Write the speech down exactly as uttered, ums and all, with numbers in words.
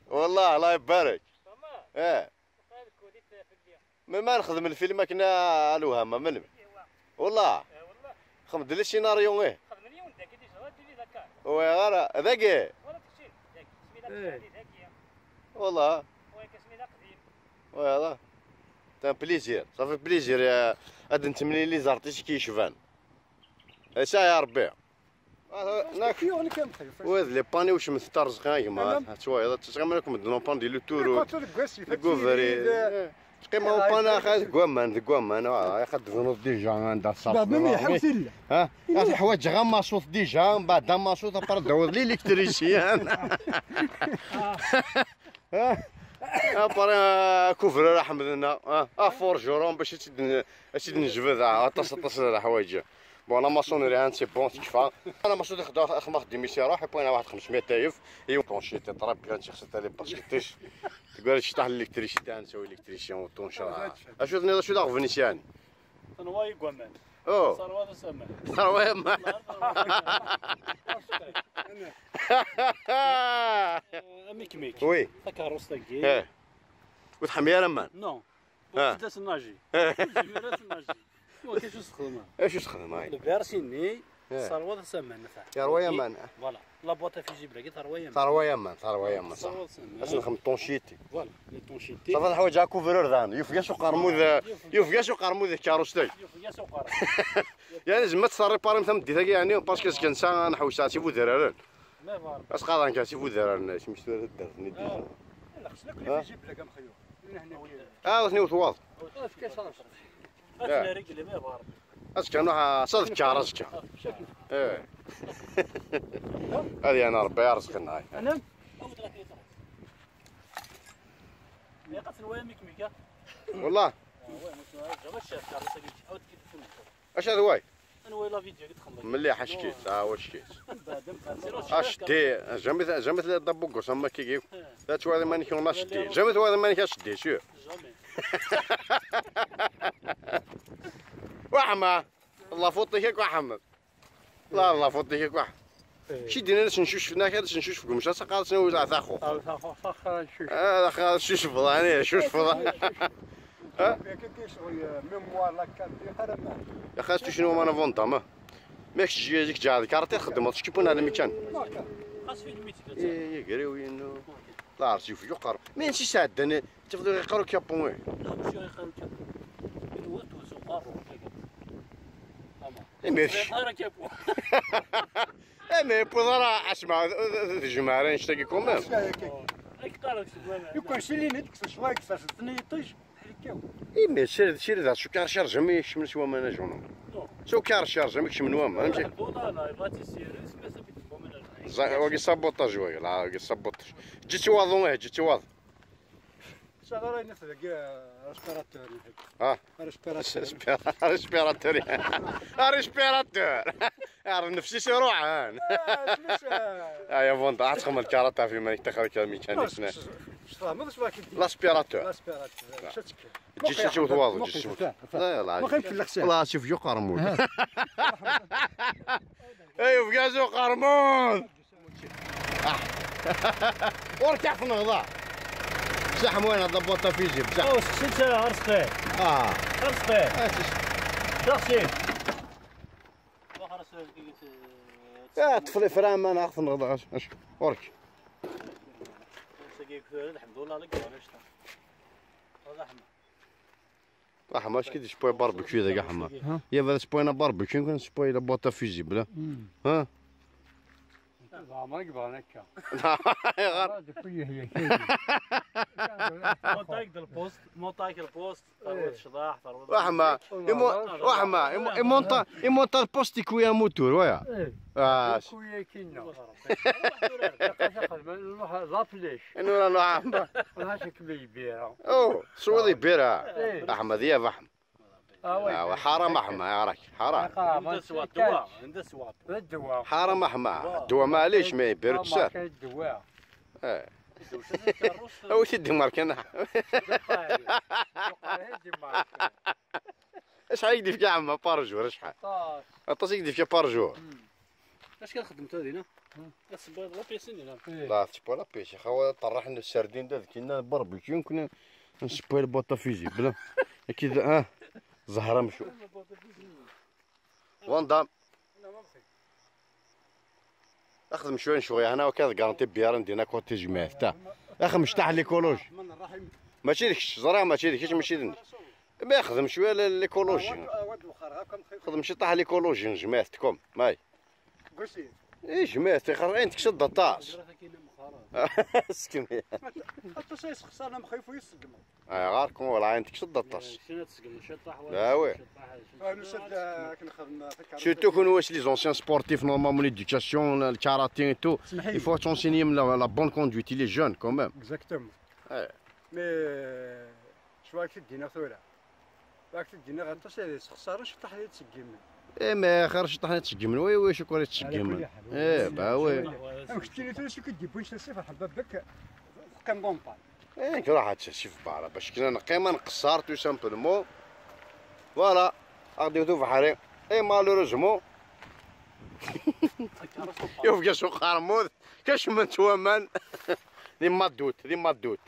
والله الله يبارك. اه. Mais ma nexdem lfilm akken a lwehma, melmi? والله. خدم لي scénario, ايه. Ur ɣ-ara dagi. والله. وي، هذا. C'est un plaisir, ça fait plaisir يا. Ad nettemlili les artistes كي يشبان. Asa ya Rebbi. Wid les panneaux وشمت الرزق يا جماعة. Tettwayeḍ, tettɣamar akk medden en panne di le tour. Deg ubrid. Teqqim en panne, axi, deg waman, deg waman, ah, ya xad tebnuḍ déjà anda ṣṣerf. Ha? Ad ḥwaǧeɣ amaṣut déjà, mbeɛd amaṣut, après d-tawiḍ l'électricien. Après, ah, couvreur Aḥmed-nneɣ, ah, ah, forgeron, bac ad tt-id-, ad tt-id-nejbed, ah, aṭas, aṭas n leḥwayeǧ. Bon, la maçonnerie, hein, c'est bon, tekfa. Ana maçon ixeddem, axeddim-is iruḥ, et puis ana waḥed xemsmya tayef, i tonchit, très bien, tixset les baskets-is. Teggar tecṭaḥ l'électricité, hein, c'est électricien, toncha. Acu tenniḍ, acu d aɣbel-is, yeɛni? Tenwa i waman. Oh. Terwa d asaman. Terwa i waman. Amik-mik. Oui. Takeṛṛust-agi. Eh. Ur tḥemmel ara aman? Non. Ah. Ur tedda s nnaji. Ur tezmir ad tnaji. Wa kacu s-texdem? Acu s-texdem, ay? Lbersi-nni, eh, terwa d asaman, nfeɛ. Terwa i waman. Voilà. La boîte à fusibles-agi terwa i waman. Terwa i waman, terwa i waman, ṣaḥ. Terwa d asaman. Ad s-nexdem tonchiti. Voilà, les tonchités. Ṣafi, teḥwaǧ couvreur daɣen. Yufeg-as uqermud, yufeg-as uqermud i tkeṛṛust-agi. Yufeg-as uqermud. Yeɛni, zemma ad tt-terriparim tameddit-agi, yeɛni, parce que azekka netta ad nḥewwes ar Sib Udraren. Asqaḍ-a nekk ar Sib Udraren, isem-is tura taddart-nni d-, ah, les fusibles-agi a Mexyuḍ. Ah, ur ten-iwet waḍu. Ad tt-nerr i yelli, ma yebɣa Rebbi. Azekka nruḥ, s aḍekkaṛ azekka. Eh. Ad yaɛni Rebbi yarezq-nneɣ. Wallah. Acu d way? Mliḥ, ackit, ah, wackit. Aceddi, jamais, jamais tella dabbugus am akka. Eh. La tettwaliḍ iman-ik un aceddi. Jamais twaliḍ iman-ik aceddi, sûr. Jamais. Waḥma. La faute-ik akk, Aḥmed. La, la faute-ik akk, Aḥmed. Eh. Ci d-yennan ad s-ncucef, nekk ad s-ncucef deg umecras, aqal-as ad taxuxeḍ. Ah, taxuxeḍ, axir ad ncucef. Ah, axir ad tcucfeḍ, ɛni, ad tcucfeḍ. Ha? Akka i ccɣel, mémoire, la carte, di xarama. Ya xas tucni waman a Van Damme, ah. Ma kečč zik ǧaɛed karṭi txeddmeḍ, teččipun ɛla mi kan. Xas film i tga. Eh, ya gariw, yinu. La, ar s yufeg uqerru. Mi ansi sɛeddan, tafeḍ iqerru kapun, eh. La, mačči iqerru kapun. Inwa tuzu uqerru, tagi. Ama. Imir. Ara kapun. Eh, mais yewweḍ ara, asma, d, d, d jmeɛ ara nect-agi quand même. Ak qqareɣ seg waman. Yukan sili nekk s ccwayek s asen-ten-yiṭij, ḥlikkaw. Eh, mais sired, sired, s ukarcir jamais kecmen s waman a Jean. Non. S ukarcir jamais kecmen waman, amek? Bon, là, là, il va tirer, c'est pas ça, mais bon, mais là, là. Wagi sabotage, wagi, la, wagi sabotage. Ǧǧet waḍu, eh, ǧǧet waḍu. Saɣar ayen dagi, respirateur. Ah. Respirateur. Respira-, respirateur. Ah, respirateur. Ah, nefsi si ruḥ, ah. Ah, ya bon, ad txemmel karata fi malik taxar ka mécanique. Tfehmeḍ s wakin. L'aspirateur. L'aspirateur. Ǧiet ad tewteḍ waḍu, ǧiet ad tewteḍ. La, la. Ma kan fell-ak sahel. La, شوف يقرمون. ايوه، في غازو قرمون. Ah. Ur k-aɣ-tenɣeḍ, ah. Bṣaḥ, mwin ad d-abwaṭ afiji, bṣaḥ. Oh, sexsi-tt, ah, Arezqi. Ah. Arezqi. Ah, tis-, Daxsi. Ah, ṭṭef lifra, aman, aɣ-tenɣeḍ, acu, acu. Ur k-. Aḥma, acu k-id-yespoy barbecue dagi, aḥma? Ha? Ya bada spoy na barbecue, kan spoy la boîte à fusibles. Hmm. Ha? Zeɛmer i yebɣan akka. Ayɣer? Montagne de poste, montagne de poste, terwiḍ ccḍaḥ, terwiḍ. Waḥma, imu-, waḥma, imu-, imunta, imunta lpost ikwi amutur, waya. Eh. Ah. Ikwi akinna. Lqas axedmen, nruḥ la flèche. Nruḥ, nruḥ. Nruḥ akken lbira. Oh, swiḍ lbira. Eh. Aḥmed, ya Aḥmed. Ah, ouais. Ah, حرام أحمد، يا راك حرام. عندها سوا الدواء، عندها سوا. الدواء. حرام أحمد، الدواء معليش، ما يبرد الشهر. الدواء. ايه. أو تدي ماركنا. شحال يدي فيك يا عم par jour، شحال؟ طاس. طاس يدي فيك par jour. اش كتخدم انت هنا؟ Asewway d la piscine, la. Ih. La, c'est pas la pêche. Xawa, ṭerraḥ n sardine da, d kinna barbecue, nkun nsewway le boîte à fusil, bla. Akid, ah, zahra mchu. Wandam. Axdem cwiya n ccɣel, hna akka d garanti bière n dina côté jmaɛt, ta. Axdem ctaḥ l'écologie. Mačči d kečč, ẓriɣ mačči d kečč, mačči d nekk. Mais xdem cwiya l-, l'écologie. Xdem ciṭaḥ l'écologie n jmaɛt-tkom, may. Eh, jmaɛt, ixer-, ayen tekseḍ d aṭas. Sken. Aṭas ay sxeṣren am xif u yesseggem. Ayɣer kum wala ayen tekseḍ d aṭas. Kra tseggem ciṭṭaḥ. Ah, oui. Surtout que nous, les anciens sportifs, normalement, l'éducation, le karaté et tout, il faut enseigner la, la bonne conduite, les jeunes, quand même. Exactement. Ouais. Mais, euh, je vois que c'est dinner, là. Rak t-id-iniɣ aṭas ad yessexṣaren ciṭṭaḥ ad yettṣeggimen. Eh, mais xir ciṭṭaḥ ad yettṣeggimen, oui, oui, شكون ad yettṣeggimen. على كل حال. Eh, bah oui. Amek tettili tura, acu k-id-yewwin s asif, ḥebba bek, teqqim bon pas. Eh, nekk ruḥ ad tasif bara, parce que neqqim ad nqeṣṣer, tout simplement. Voilà, ad d-iwet ubeḥri. Et malheureusement, yufeg-as uqermud, kecment waman. Di madut, di madut.